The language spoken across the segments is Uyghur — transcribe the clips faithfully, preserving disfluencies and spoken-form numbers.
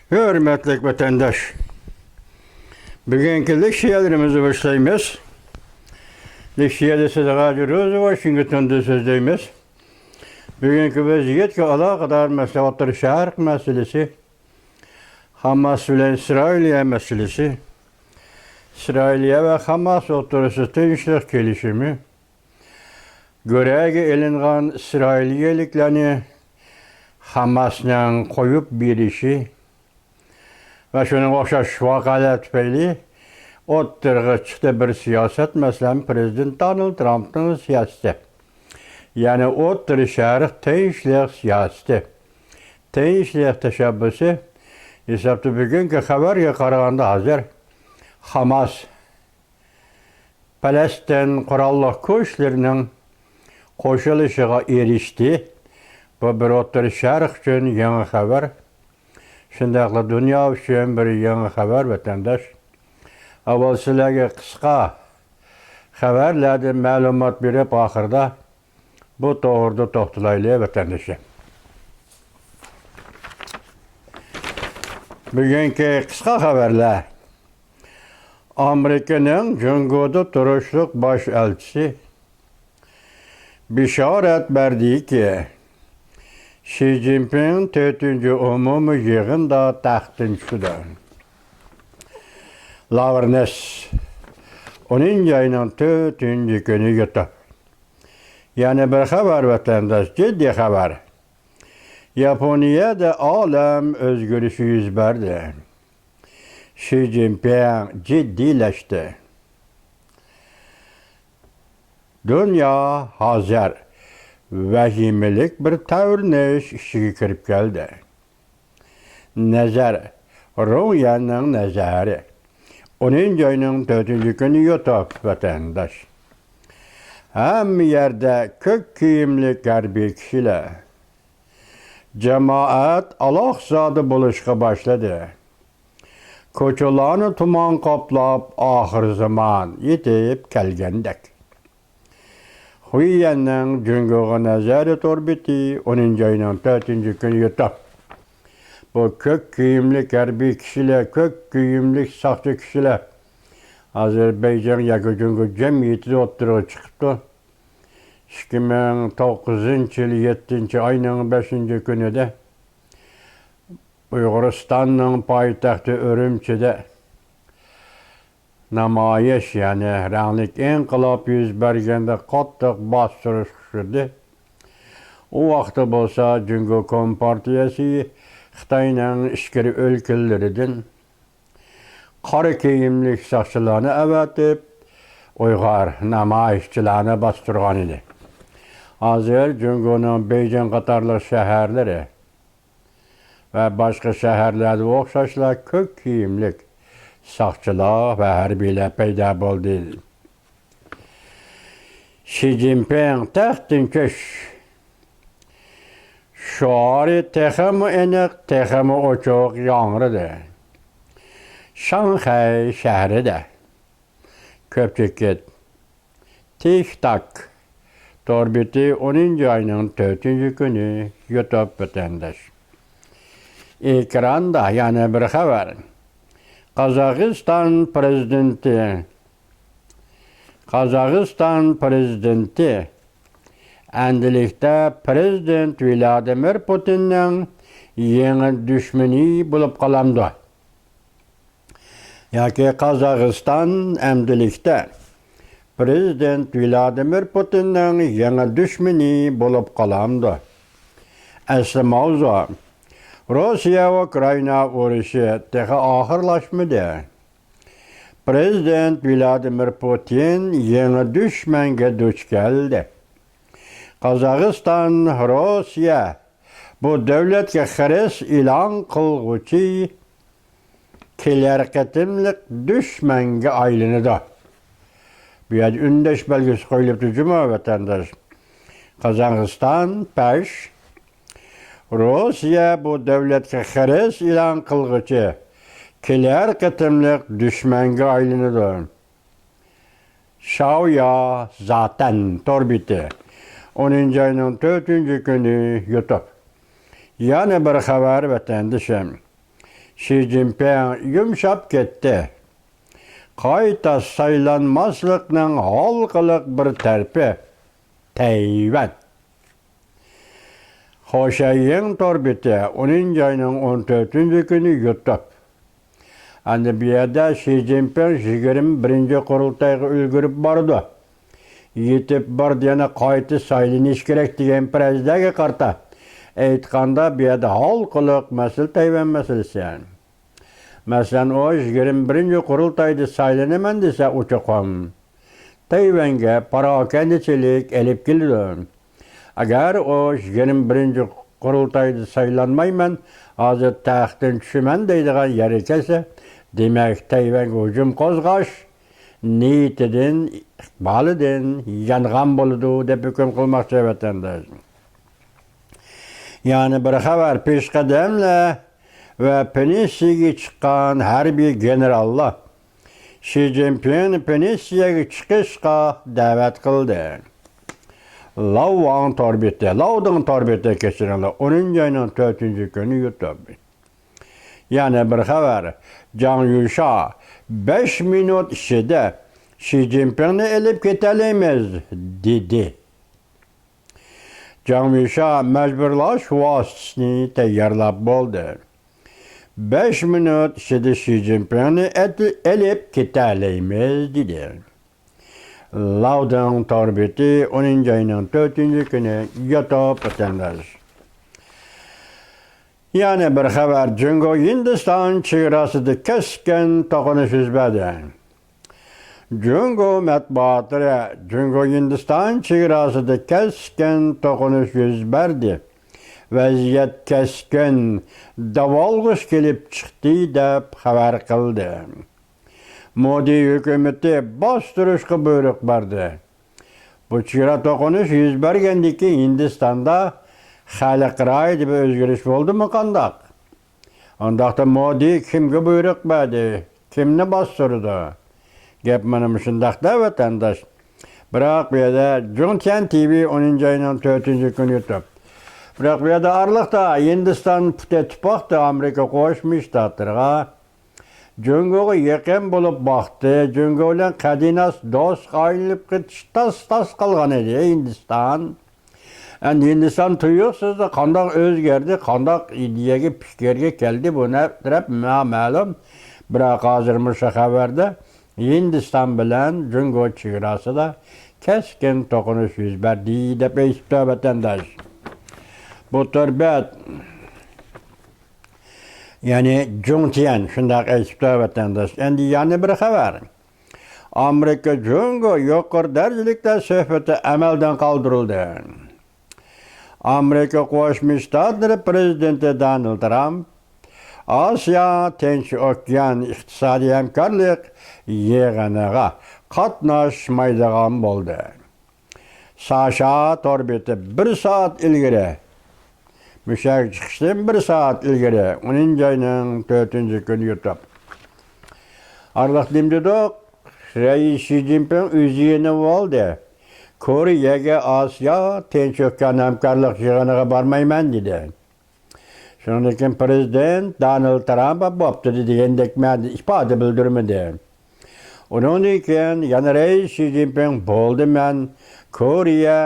ھۆرمەتلىك ۋەتەنداش، بۈگۈنكى لېكسىيەلىرىمىزنى باشلايمىز. لېكسىيەدە سىزگە ھازىر روزى ۋاشىنگتوندىن سۆزلەيمىز. بۈگۈنكى ۋەزىيەتكە ئالاقىدار مەسىلە، ئوتتۇرا شەرق مەسىلىسى، ھاماس بىلەن ئىسرائىلىيە مەسىلىسى، ئىسرائىلىيە ۋە ھاماس ئوتتۇرىسىدا تىنچلىق كېلىشىمى، گۆرەگە ئېلىنغان ئىسرائىلىيەلىكلەرنى ھاماسنىڭ قويۇپ بېرىشى ۋە شۇنىڭغا ئوخشاش ۋەقەلەر تۈپەيلى ئوتتۇرىغا چىقتى بىر سىياسەت، مەسىلەن، پىرېزىدېنت دونالد ترامپنىڭ سىياسىتى. يەنى ئوتتۇرا شەرق تىنچلىق سىياسىتى، تىنچلىق تەشەببۇسى ھېسابتا بۈگۈنكى خەۋەرگە قارىغاندا ھازىر ھاماس پەلەستىن قوراللىق كۈچلىرىنىڭ قوشۇلۇشىغا ئېرىشتى. بۇ بىر ئوتتۇرا شەرق ئۈچۈن يېڭى خەۋەر. شۇنداقلا دۇنيا ئۈچۈن بىر يېڭى خەۋەر، ۋەتەنداش. ئاۋۋال سىلەرگە قىسقا خەۋەرلەردىن مەلۇمات بېرىپ، ئاخىرىدا بۇ توغرىدا توختىلايلى، ۋەتەندىشىم. بۈگۈنكى قىسقا خەۋەرلەر. ئامېرىكىنىڭ جۇڭگودا تۇرۇشلۇق باش ئەلچىسى بېشارەت بەردىكى، شى جىنپىڭ تۆتىنچى ئومۇمىي يىغىندا تەختتىن چۈشىدۇ. لاۋرنس، ئونىنچى ئاينىڭ تۆتىنچى كۈنى يۇتۇپ. يەنە بىر خەۋەر، ۋەتەنداش، جىددىي خەۋەر. ياپونىيەدە ئالەم ئۆزگىرىشى يۈز بەردى. شى جىنپىڭ جىددىيلەشتى. دۇنيا ھازىر ۋەھىمىلىك بىر تەۋرىنىش ئىچىگە كىرىپ كەلدى. نەزەر، رۇڭيەننىڭ نەزەرى. ئونىنچى ئاينىڭ تۆتىنچى كۈنى يۇتۇپ، ۋەتەنداش. ھەممە يەردە كۆك كىيىملىك ھەربىي كىشىلەر. جامائەت ئالاقزادە بولۇشقا باشلىدى. كوچىلارنى تۇمان قاپلاپ، ئاخىر زامان يېتىپ كەلگەندەك. خۇييەننىڭ جۇڭگوغا نەزەرى تور بېتى ئونىنچى ئاينىڭ تۆتىنچى كۈنى يۇتۇپ. بۇ كۆك كىيىملىك ھەربىي كىشىلەر، كۆك كىيىملىك ساقچى كىشىلەر ھازىر بېيجىڭ ياكى جۇڭگو جەمئىيىتىدە ئوتتۇرىغا چىقىپتۇ. ئىككى مىڭ توققۇزىنچى يىل يەتتىنچى ئاينىڭ بەشىنچى كۈنىدە ئۇيغۇرىستاننىڭ پايتەختى ئۈرۈمچىدە نامايىش، يەنى رەڭلىك ئىنقىلاب يۈز بەرگەندە قاتتىق باستۇرۇش ئۇچرىدى. ئۇ ۋاقىتتا بولسا جۇڭگو كومپارتىيەسى خىتاينىڭ ئىچكىرى ئۆلكىلىرىدىن قارا كىيىملىك ساقچىلارنى ئەۋەتىپ، ئۇيغۇر نامايىشچىلارنى باستۇرغان ئىدى. ھازىر جۇڭگونىڭ بېيجىڭ قاتارلىق شەھەرلىرى ۋە باشقا شەھەرلەردە ئوخشاشلا كۆك كىيىملىك ساقچىلار ۋە ھەربىيلەر پەيدا بولدى. شى جىنپىڭ تەختتىن چۈش شوئارى تېخىمۇ ئېنىق، تېخىمۇ ئوچۇق ياڭرىدى. شاڭخەي شەھىرىدە كۆپ چېكىت تىك تاك تور بېتى ئونىنچى ئاينىڭ تۆتىنچى كۈنى يۇتۇپ، ۋەتەنداش. ئېكراندا يەنە بىر خەۋەر. قازاقىستان پىرېزىدېنتى، قازاقىستان پىرېزىدېنتى ئەمدىلىكتە پىرېزىدېنت ۋلادىمىر پۇتىننىڭ يېڭى دۈشمىنى بولۇپ قالامدۇ؟ ياكى قازاقىستان ئەمدىلىكتە پىرېزىدېنت ۋلادىمىر پۇتىننىڭ يېڭى دۈشمىنى بولۇپ قالامدۇ؟ ئەسلى ماۋزۇ، روسىيە ئۇكرائىنا ئۇرۇشى تېخى ئاخىرلاشمىدى. پىرېزىدېنت ۋلادىمىر پۇتىن يېڭى دۈشمەنگە دۇچ كەلدى. قازاقىستان، روسىيە بۇ دۆلەتكە خىرىس ئېلان قىلغۇچى كېلەر قېتىملىق دۈشمەنگە ئايلىنىدۇ. بۇ يەردە ئۈندەش بەلگىسى قويۇلۇپتۇ جۇمۇ، ۋەتەنداش. قازاقىستان پەش، روسىيە بۇ دۆلەتكە خىرىس ئېلان قىلغۇچى كېلەر قېتىملىق دۈشمەنگە ئايلىنىدۇ. شاۋيا زاتەن تور بېتى، ئونىنچى ئاينىڭ تۆتىنچى كۈنى يۇتۇپ. يەنە بىر خەۋەر، ۋەتەندىشىم. شى جىنپىڭ يۇمشاپ كەتتى. قايتا سايلانماسلىقنىڭ ھالقىلىق بىر تەرىپى تەيۋەن. خوشەيىڭ تور بېتى، ئونىنچى ئاينىڭ ئون تۆتىنچى كۈنى يۇتۇپ. ئەمدى بۇ يەردە شى جىنپىڭ يىگىرمە بىرىنچى قۇرۇلتايغا ئۈلگۈرۈپ بارىدۇ. يېتىپ بارىدۇ، يەنە قايتا سايلىنىش كېرەك دېگەن پەرەزلەرگە قارىتا ئېيتقاندا، بۇ يەردە ھالقىلىق مەسىلە تەيۋەن مەسىلىسى. مەسىلەن، ئۇ يىگىرمە بىرىنچى قۇرۇلتايدا سايلىنىمەن دېسە، ئۇ چوقۇم تەيۋەنگە پاراكەندىچىلىك ئېلىپ كېلىدۇ. ئەگەر ئۇ يىگىرمە بىرىنچى قۇرۇلتايدا سايلانمايمەن، ھازىر تەختتىن چۈشىمەن دەيدىغان يەرگە كەلسە، دېمەك، تەيۋەنگە ھۇجۇم قوزغاش نىيىتىدىن، ئىقبالىدىن يانغان بولىدۇ، دەپ ھۆكۈم قىلماقچى، ۋەتەنداش. يەنە بىر خەۋەر، پېشقەدەملەر ۋە پېنسىيەگە چىققان ھەربىي گېنېراللار شى جىنپىڭنى پېنسىيەگە چىقىشقا دەۋەت قىلدى. لاۋ ۋاڭ تور بېتى، لاۋدىڭ تور بېتى، كەچۈرۈڭلار، ئونىنچى ئاينىڭ تۆتىنچى كۈنى يۇتۇپ. يەنە بىر خەۋەر، جاڭ يۈشا بەش مىنۇت ئىچىدە شى جىنپىڭنى ئېلىپ كېتەلەيمىز، دېدى. جاڭ يۈشا مەجبۇرلاش ۋاسىتىسىنى تەييارلاپ بولدى. بەش مىنۇت ئىچىدە شى جىنپىڭنى ئەت-، ئېلىپ كېتەلەيمىز، دېدى. لاۋدىڭ تور بېتى، ئونىنچى ئاينىڭ تۆتىنچى كۈنى يۇتۇپ، ۋەتەنداش. يەنە بىر خەۋەر، جۇڭگو ھىندىستان چېگراسىدا كەسكىن توقۇنۇش يۈز بەردى. جۇڭگو مەتبۇئاتلىرى جۇڭگو ھىندىستان چېگراسىدا كەسكىن توقۇنۇش يۈز بەردى. ۋەزىيەت كەسكىن داۋالغۇش كېلىپ چىقتى، دەپ خەۋەر قىلدى. مودى ھۆكۈمىتى باستۇرۇشقا بۇيرۇق بەردى. بۇ چېگرا توقۇنۇش يۈز بەرگەندىن كېيىن ھىندىستاندا خەلق رايىدا بىر ئۆزگىرىش بولدىمۇ قانداق؟ ئۇنداقتا مودى كىمگە بۇيرۇق بەردى؟ كىمنى باستۇرىدۇ؟ گەپ مانا مۇشۇنداقتا، ۋەتەنداش. بىراق بۇ يەردە جۇڭتيەن تىۋى ئونىنچى ئاينىڭ تۆتىنچى كۈنى يۇتۇپ. بىراق بۇ يەردە ئارىلىقتا ھىندىستان پۇت ئېتىپ باقتى ئامېرىكا قوشما شتاتلىرىغا. جۇڭگوغا يېقىن بولۇپ باقتى. جۇڭگو بىلەن قەدىناس دوستقا ئايلىنىپ كېتىش تاس-تاس قالغان ئىدى ھىندىستان. ئەمدى ھىندىستان تۇيۇقسىزلا قانداق ئۆزگەردى، قانداق ئىدىيەگە، پىكىرگە كەلدى، بۇ نە-، تەرەپ نامەلۇم. بىراق ھازىر مۇشۇ خەۋەردە ھىندىستان بىلەن جۇڭگو چېگراسىدا كەسكىن توقۇنۇش يۈز بەردى، دەپ ئېيتىپتۇ، ۋەتەنداش. بۇ تور بەت، يەنى جۇڭتيەن شۇنداق ئېيتىپتۇ، ۋەتەنداش. ئەمدى يەنە بىر خەۋەر. ئامېرىكا جۇڭگو يۇقىرى دەرىجىلىكلەر سۆھبىتى ئەمەلدىن قالدۇرۇلدى. ئامېرىكا قوشما شتاتلىرى پرېزىدېنتى دونالد ترامپ ئاسىيا تىنچ ئوكيان ئىقتىسادىي ھەمكارلىق يىغىنىغا قاتناشمايدىغان بولدى. ساشا تور بېتى بىر سائەت ئىلگىرى، مۇشۇ يەرگە چىقىشتىن بىر سائەت ئىلگىرى، ئونىنچى ئاينىڭ تۆتىنچى كۈنى يۇتۇپ. ئارىلىق نېمە دېدۇق؟ رەئىس شى جىنپىڭ ئۆزى يېنىۋالدى. كورېيەگە ئاسىيا تىنچ ئوكيان ھەمكارلىق يىغىنىغا بارمايمەن، دېدى. شۇنىڭدىن كېيىن پرېزىدېنت دونالد ترامپ بوپتۇ دېگەندەك مەنىدە ئىپادە بىلدۈرمىدى. ئۇنىڭدىن كېيىن يەنە رەئىس شى جىنپىڭ، بولدى، مەن كورېيە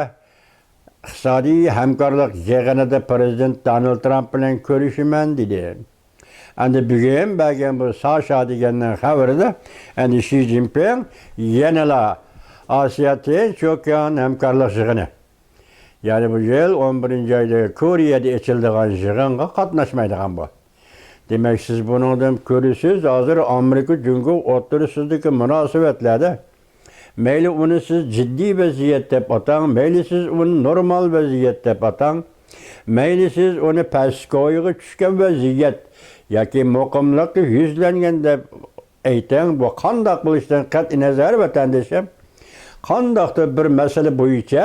ئىقتىسادىي ھەمكارلىق يىغىنىدا پرېزىدېنت دونالد ترامپ بىلەن كۆرۈشىمەن، دېدى. ئەمدى بۈگۈن بەرگەن بۇ ساشا دېگەننىڭ خەۋىرىدە، ئەمدى شى جىنپىڭ يەنىلا ئاسىيا تىنچ ئوكيان ھەمكارلىق يىغىنى، يەنى بۇ يىل ئون بىرىنچى ئايدا كورېيەدە ئېچىلىدىغان يىغىنغا قاتناشمايدىغان بۇ. دېمەك، سىز بۇنىڭدىن كۆرىسىز، ھازىر ئامېرىكا جۇڭگو ئوتتۇرىسىدىكى مۇناسىۋەتلەردە مەيلى ئۇنى سىز جىددىي ۋەزىيەت دەپ ئاتاڭ، مەيلى سىز ئۇنى نورمال ۋەزىيەت دەپ ئاتاڭ، مەيلى سىز ئۇنى پەسكويىغا چۈشكەن ۋەزىيەت ياكى مۇقىملىققا يۈزلەنگەن دەپ ئېيتىڭ، بۇ قانداق بولۇشىدىن قەتئىينەزەر، ۋەتەندىشىم، قانداقتۇر بىر مەسىلە بويىچە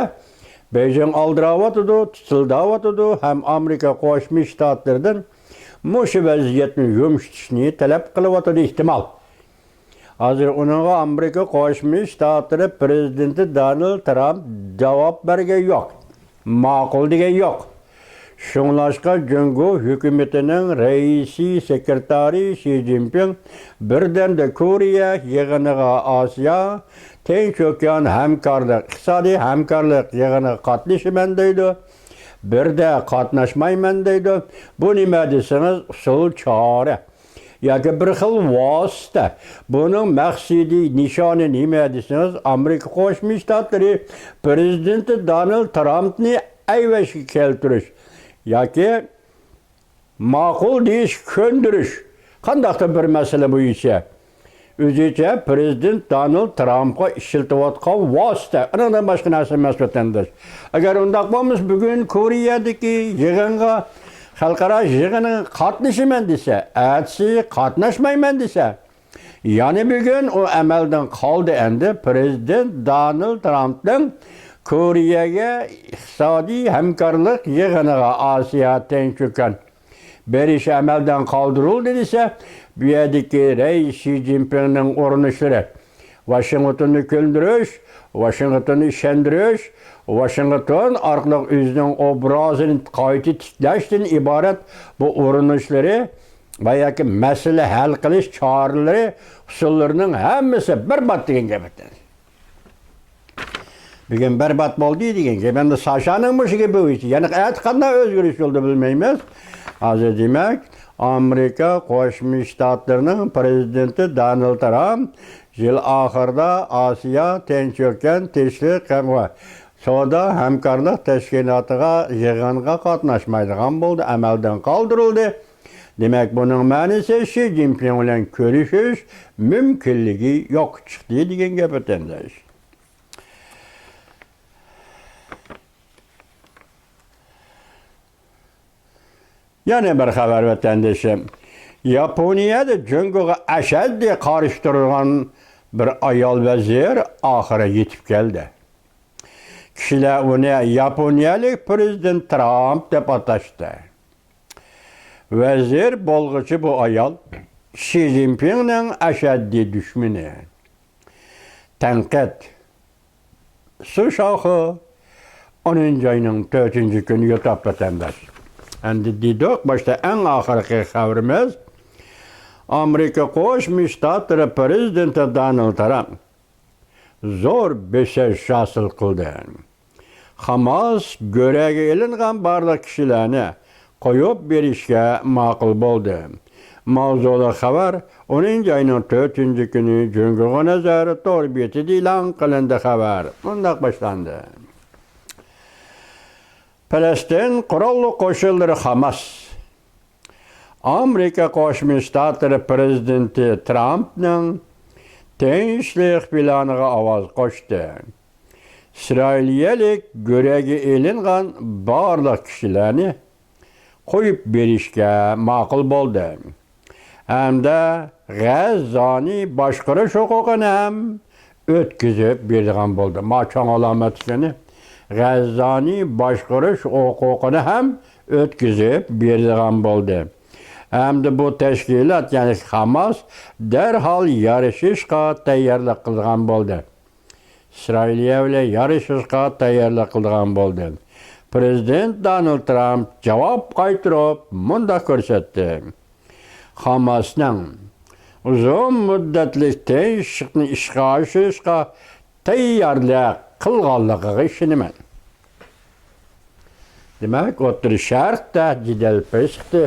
بېيجىڭ ئالدىراۋاتىدۇ، تىتىلداۋاتىدۇ ھەم ئامېرىكا قوشما شتاتلىرىدىن مۇشۇ ۋەزىيەتنى يۇمشىتىشنى تەلەپ قىلىۋاتىدۇ، ئېھتىمال. ھازىر ئۇنىڭغا ئامېرىكا قوشما شتاتلىرى پرېزىدېنتى دونالد ترامپ جاۋاب بەرگەن يوق، ماقۇل دېگەن يوق. شۇڭلاشقا، جۇڭگو ھۆكۈمىتىنىڭ رەئىسى سېكرېتارى شى جىنپىڭ بىردەمدە كورېيە يىغىنىغا ئاسىيا، تىنچ ئوكيان ھەمكارلىق، ئىقتىسادىي ھەمكارلىق يىغىنىغا قاتنىشىمەن دەيدۇ. بىردە قاتناشمايمەن دەيدۇ. بۇ نېمە دېسىڭىز، ئۇسۇل چارە. ياكى بىر خىل ۋاسىتە. بۇنىڭ مەقسىتى، نىشانى نېمە دېسىڭىز، ئامېرىكا قوشما شتاتلىرى پرېزىدېنتى دونالد ترامپنى ئەيۋەشكە كەلتۈرۈش ياكى ماقۇل دېيىش، كۆندۈرۈش. قانداقتۇر بىر مەسىلە بويىچە ئۆزىچە پرېزىدېنت دونالد ترامپقا ئىشلىتىۋاتقان ۋاسىتە، ئۇنىڭدىن باشقا نەرسە ئەمەس، ۋەتەنداش. ئەگەر ئۇنداق بولمىسا، بۈگۈن كورېيەدىكى يىغىنغا، خەلقئارا يىغىنىغا قاتنىشىمەن دېسە، ئەتىسى قاتناشمايمەن دېسە، يەنە بۈگۈن ئۇ ئەمەلدىن قالدى ئەمدى. پرېزىدېنت دونالد ترامپنىڭ كورېيەگە ئىقتىسادىي ھەمكارلىق يىغىنىغا ئاسىيا، تىنچ ئوكيان بېرىشى ئەمەلدىن قالدۇرۇلدى دېسە، بۇ يەردىكى رەئىس شى جىنپىڭنىڭ ئۇرۇنۇشلىرى، ۋاشىنگتوننى كۆندۈرۈش، ۋاشىنگتوننى ئىشەندۈرۈش، ۋاشىنگتون ئارقىلىق ئۆزىنىڭ ئوبرازىنى قايتا تىكلەشتىن ئىبارەت بۇ ئۇرۇنۇشلىرى ۋە ياكى مەسىلە ھەل قىلىش چارىلىرى، ئۇسۇللىرىنىڭ ھەممىسى بەربات دېگەن گەپ ئىدى. بۈگۈن بەربات بولدى دېگەن گەپ. ئەمدى ساشانىڭ مۇشۇ گېپى بويىچە يەنە ئەتە قانداق ئۆزگىرىش بولىدۇ بىلمەيمىز. ھازىر دېمەك، ئامېرىكا قوشما شتاتلىرىنىڭ پرېزىدېنتى دونالد ترامپ يىل ئاخىرىدا ئاسىيا، تىنچ ئوكيان تىنچلىق ھەم سودا ھەمكارلىق تەشكىلاتىغا يىغىنغا قاتناشمايدىغان بولدى، ئەمەلدىن قالدۇرۇلدى. دېمەك، بۇنىڭ مەنىسى شى جىنپىڭ بىلەن كۆرۈشۈش مۇمكىنلىكى يوققا چىقتى دېگەن گەپ، ۋەتەنداش. يەنە بىر خەۋەر، ۋەتەندىشىم. ياپونىيەدە جۇڭگوغا ئەشەددىي قارشى تۇرىدىغان بىر ئايال ۋەزىر ئاخىرى يېتىپ كەلدى. كىشىلەر ئۇنى ياپونىيەلىك پرېزىدېنت ترامپ دەپ ئاتاشتى. ۋەزىر بولغۇچى بۇ ئايال شى جىنپىڭنىڭ ئەشەددىي دۈشمىنى. تەنقىد. سۇشاخې ئونىنچى ئاينىڭ تۆتىنچى كۈنى يوتاپ، ۋەتەنداش. ئەمدى دېدۇق، باشتا ئەڭ ئاخىرقى خەۋىرىمىز. ئامېرىكا قوشما شتاتلىرى پرېزىدېنتى دونالد ترامپ زور بېسىش ھاسىل قىلدى. خاماس گۆرەگە ئېلىنغان بارلىق كىشىلەرنى قويۇپ بېرىشكە ماقۇل بولدى. ماۋزۇلۇق خەۋەر ئونىنچى ئاينىڭ تۆتىنچى كۈنى جۇڭگوغا نەزەر تور بېتىدە ئېلان قىلىندى. خەۋەر مۇنداق باشلاندى. پەلەستىن قوراللىق قوشۇنلىرى خاماس ئامېرىكا قوشما شتاتلىرى پرېزىدېنتى ترامپنىڭ تىنچلىق پىلانىغا ئاۋاز قوشتى. ئىسرائىلىيەلىك گۆرەگە ئېلىنغان بارلىق كىشىلەرنى قويۇپ بېرىشكە ماقۇل بولدى ھەمدە غەززانى باشقۇرۇش ھوقۇقىنى ھەم ئۆتكۈزۈپ بېرىدىغان بولدى. ما چوڭ ئالامەت ئىكەن. غەززانى باشقۇرۇش ھوقۇقىنى ھەم ئۆتكۈزۈپ بېرىدىغان بولدى. ئەمدى بۇ تەشكىلات، يەنى خاماس، دەرھال يارىشىشقا تەييارلىق قىلىدىغان بولدى. ئىسرائىلىيە بىلەن يارىشىشقا تەييارلىق قىلىدىغان بولدى. پرېزىدېنت دونالد ترامپ جاۋاب قايتۇرۇپ مۇنداق كۆرسەتتى: خاماسنىڭ ئۇزۇن مۇددەتلىك تىنچلىقنى ئىشقا ئاشۇرۇشقا تەييارلىق قىلغانلىقىغا ئىشىنىمەن. دېمەك، ئوتتۇرا شەرقتە جېدەل بېسىقتى،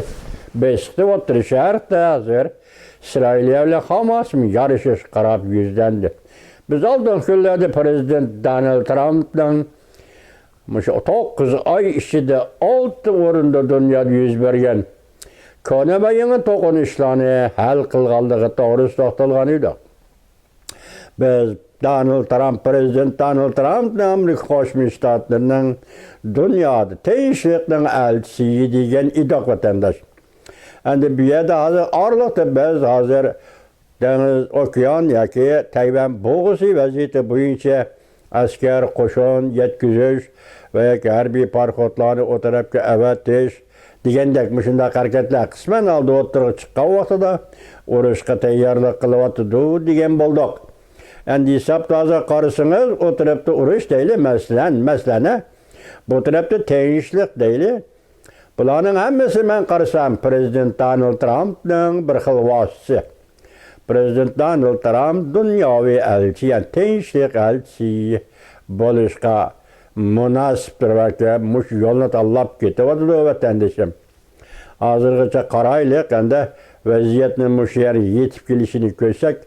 بېسىقتى ئوتتۇرا شەرقتە ھازىر ئىسرائىلىيە بىلەن خاماسمۇ يارىشىشقا قاراپ يۈزلەندى. بىز ئالدىنقى كۈنلەردە پرېزىدېنت دونالد ترامپنىڭ مۇشۇ توققۇز ئاي ئىچىدە ئالتە ئورۇندا دۇنيادا يۈز بەرگەن كونا ۋە يېڭى توقۇنۇشلارنى ھەل قىلغانلىقى توغرىسىدا توختالغان ئىدۇق. بىز دونالد ترامپ، پرېزىدېنت دونالد ترامپنى ئامېرىكا قوشما شتاتلىرىنىڭ دۇنيادا تىنچلىقنىڭ ئەلچىسى دېگەن ئىدۇق، ۋەتەنداش. ئەمدى بۇ يەردە ھازىر ئارىلىقتا بىز ھازىر دېڭىز، ئوكيان ياكى تەيۋەن بوغۇزى ۋەزىيىتى بويىچە ئەسكەر، قوشۇن يەتكۈزۈش ۋە ياكى ھەربىي پاراخوتلارنى ئۇ تەرەپكە ئەۋەتىش دېگەندەك مۇشۇنداق ھەرىكەتلەر قىسمەن ھالدا ئوتتۇرىغا چىققان ۋاقتىدا، ئۇرۇشقا تەييارلىق قىلىۋاتىدۇ دېگەن بولدۇق. ئەمدى ھېسابتا ھازىر قارىسىڭىز، ئۇ تەرەپتە ئۇرۇش دەيلى، مەسىلەن، مەسىلەن، بۇ تەرەپتە تىنچلىق دەيلى. بۇلارنىڭ ھەممىسى مەن قارىسام پرېزىدېنت دونالد ترامپنىڭ بىر خىل ۋاسىتىسى. پرېزىدېنت دونالد ترامپ دۇنياۋى ئەلچى، يەنى تىنچلىق ئەلچىسى بولۇشقا مۇناسىپتۇر ۋە مۇشۇ يولنى تاللاپ كېتىۋاتىدۇ، ۋەتەندىشىم. ھازىرغىچە قارايلىق، ئەمدى ۋەزىيەتنى مۇشۇ يەرگە يېتىپ كېلىشىنى كۆرسەك،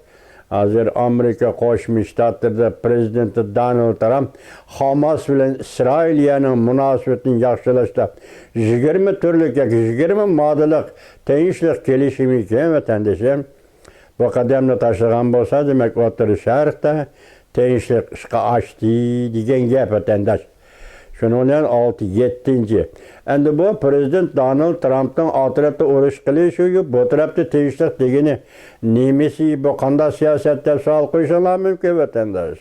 ھازىر ئامېرىكا قوشما شتاتلىرىدا پرېزىدېنت دونالد ترامپ خاماس بىلەن ئىسرائىلىيەنىڭ مۇناسىۋىتىنى ياخشىلاشتا يىگىرمە تۈرلۈك ياكى يىگىرمە ماددىلىق تىنچلىق كېلىشىمى ئىكەن، ۋەتەندىشىم. بۇ قەدەمنى تاشلىغان بولسا، دېمەك، ئوتتۇرا شەرقتە تىنچلىق ئىشقا ئاشتى دېگەن گەپ، ۋەتەنداش. شۇنىڭ بىلەن ئالتە، يەتتىنچى. ئەمدى بۇ پرېزىدېنت دونالد ترامپنىڭ ئا تەرەپتە ئۇرۇش قىلىشى، بۇ تەرەپتە تىنچلىق دېگىنى نېمىسى، بۇ قانداق سىياسەت دەپ سوئال قويۇشۇڭلار مۇمكىن، ۋەتەنداش.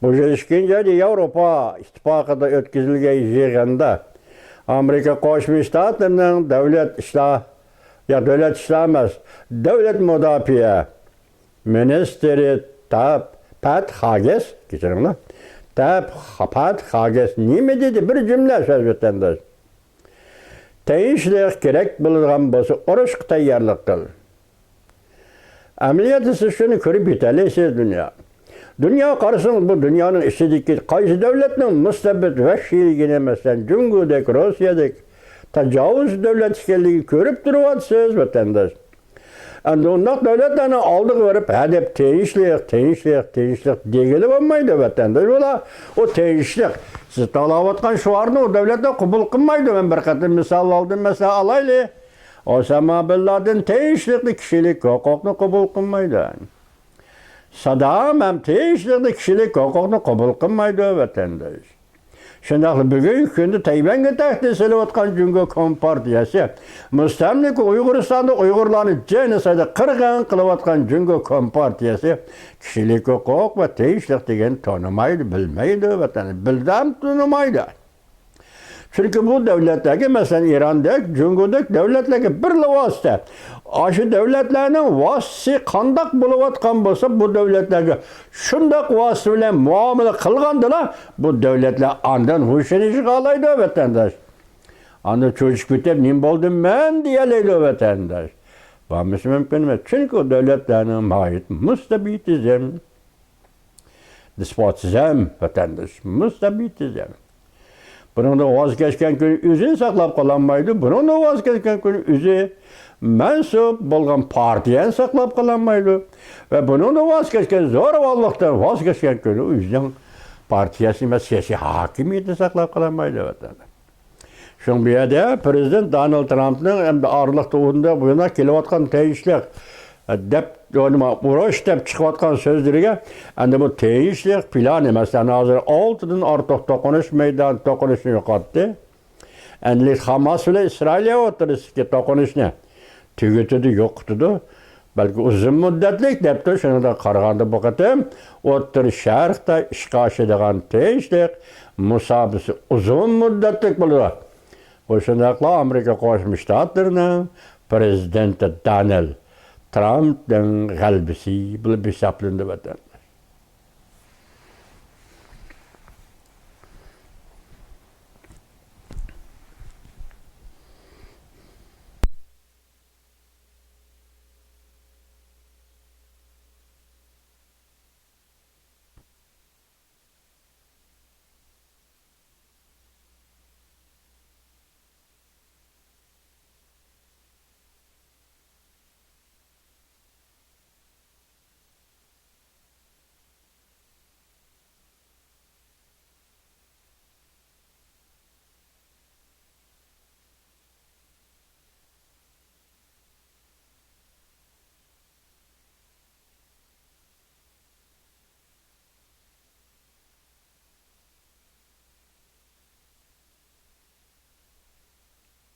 بۇ يىل ئىككىنچى ئايدا ياۋروپا ئىتتىپاقىدا ئۆتكۈزۈلگەن يىغىندا ئامېرىكا قوشما شتاتلىرىنىڭ دۆلەت ئىشلار، يا دۆلەت ئىشلار ئەمەس، دۆلەت مۇداپىئە مىنىستىرى تاپ-، پات خاگېس، كەچۈرۈڭلار، تاپ-، پات خاگېس نېمە دېدى؟ بىر جۈملە سۆز، ۋەتەنداش. تىنچلىق كېرەك بولىدىغان بولسا، ئۇرۇشقا تەييارلىق قىل. ئەمەلىيەتتە سىز شۇنى كۆرۈپ يېتەلەيسىز، دۇنيا. دۇنياغا قارىسىڭىز، بۇ دۇنيانىڭ ئىچىدىكى قايسى دۆلەتنىڭ مۇستەبىت ۋەھشىيلىكىنى، مەسىلەن، جۇڭگودەك، روسىيەدەك تاجاۋۇز دۆلەت ئىكەنلىكىنى كۆرۈپ تۇرۇۋاتىسىز، ۋەتەنداش. ئەمدى ئۇنداق دۆلەتلەرنىڭ ئالدىغا بېرىپ، ھە دەپ، تىنچلىق، تىنچلىق، تىنچلىق دېگىلى بولمايدۇ، ۋەتەنداش. ئۇلار ئۇ تىنچلىق، سىز تاللاۋاتقان شوئارنى ئۇ دۆلەتلەر قوبۇل قىلمايدۇ. مەن بىر قېتىم مىسال ئالدىم، مەسىلەن، ئالايلى. ئوساما بىن لادىن تىنچلىقنى، كىشىلىك ھوقۇقنى قوبۇل قىلمايدۇ. سادام ھەم تىنچلىقنى، كىشىلىك ھوقۇقنى قوبۇل قىلمايدۇ، ۋەتەنداش. شۇنداقلا بۈگۈنكى كۈندە تەيۋەنگە تەھدىت سېلىۋاتقان جۇڭگو كومپارتىيەسى، مۇستەملىكە ئۇيغۇرىستاندا ئۇيغۇرلارنى جېنوسايد، قىرغىن قىلىۋاتقان جۇڭگو كومپارتىيەسى كىشىلىك ھوقۇق ۋە تىنچلىق دېگەننى تونۇمايدۇ، بىلمەيدۇ، ۋەتەن، بىلدەم تونۇمايدۇ. چۈنكى بۇ دۆلەتلەرگە، مەسىلەن، ئىراندەك، جۇڭگودەك دۆلەتلەرگە بىرلا ۋاسىتە. ئاشۇ دۆلەتلەرنىڭ ۋاسىتىسى قانداق بولۇۋاتقان بولسا، بۇ دۆلەتلەرگە شۇنداق ۋاسىتە بىلەن مۇئامىلە قىلغاندىلا، بۇ دۆلەتلەر ئاندىن ھوشىنى يىغالايدۇ، ۋەتەنداش. ئاندىن چۆچۈپ كېتىپ، نېمە بولدۇم مەن دېيەلەيدۇ، ۋەتەنداش. بولمىسا مۇمكىن ئەمەس. چۈنكى ئۇ دۆلەتلەرنىڭ ماھىيىتى مۇستەبىتىزم. دېسپوتىزم، ۋەتەنداش، مۇستەبىتىزم. بۇنىڭدىن ۋاز كەچكەن كۈنى ئۆزىنى ساقلاپ قالالمايدۇ، بۇنىڭدىن ۋاز كەچكەن كۈنى ئۆزى مەنسۇپ بولغان پارتىيەنى ساقلاپ قالالمايدۇ ۋە بۇنىڭدىن ۋاز كەچكەن، زورىۋانلىقتىن ۋاز كەچكەن كۈنى ئۆزىنىڭ پارتىيەسى ئەمەس، سىياسىي ھاكىمىيىتىنى ساقلاپ قالالمايدۇ، ۋەتەنداش. شۇڭا بۇ يەردە پرېزىدېنت دونالد ترامپنىڭ ئەمدى ئارىلىقتا ئۇنداق بۇ يانداق كېلىۋاتقان تىنچلىق، ئە، دەپ، نېمە، ئۇرۇش دەپ چىقىۋاتقان سۆزلىرىگە، ئەمدى بۇ تىنچلىق پىلانى، مەسىلەن، ھازىر ئالتىدىن ئارتۇق توقۇنۇش مەيدانى، توقۇنۇشنى يوقاتتى. ئەمدى خاماس بىلەن ئىسرائىلىيە ئوتتۇرىسىدىكى توقۇنۇشنى تۈگىتىدۇ، يوقىتىدۇ. بەلكى ئۇزۇن مۇددەتلىك دەپتۇ، شۇنىڭغا قارىغاندا بۇ قېتىم ئوتتۇرا شەرقتە ئىشقا ئاشىدىغان تىنچلىق مۇساپىسى ئۇزۇن مۇددەتلىك بولىدۇ. بۇ شۇنداقلا ئامېرىكا قوشما شتاتلىرىنىڭ پرېزىدېنتى دونالد ترامپنىڭ غەلىبىسى بولۇپ ھېسابلىنىدۇ، ۋەتەن.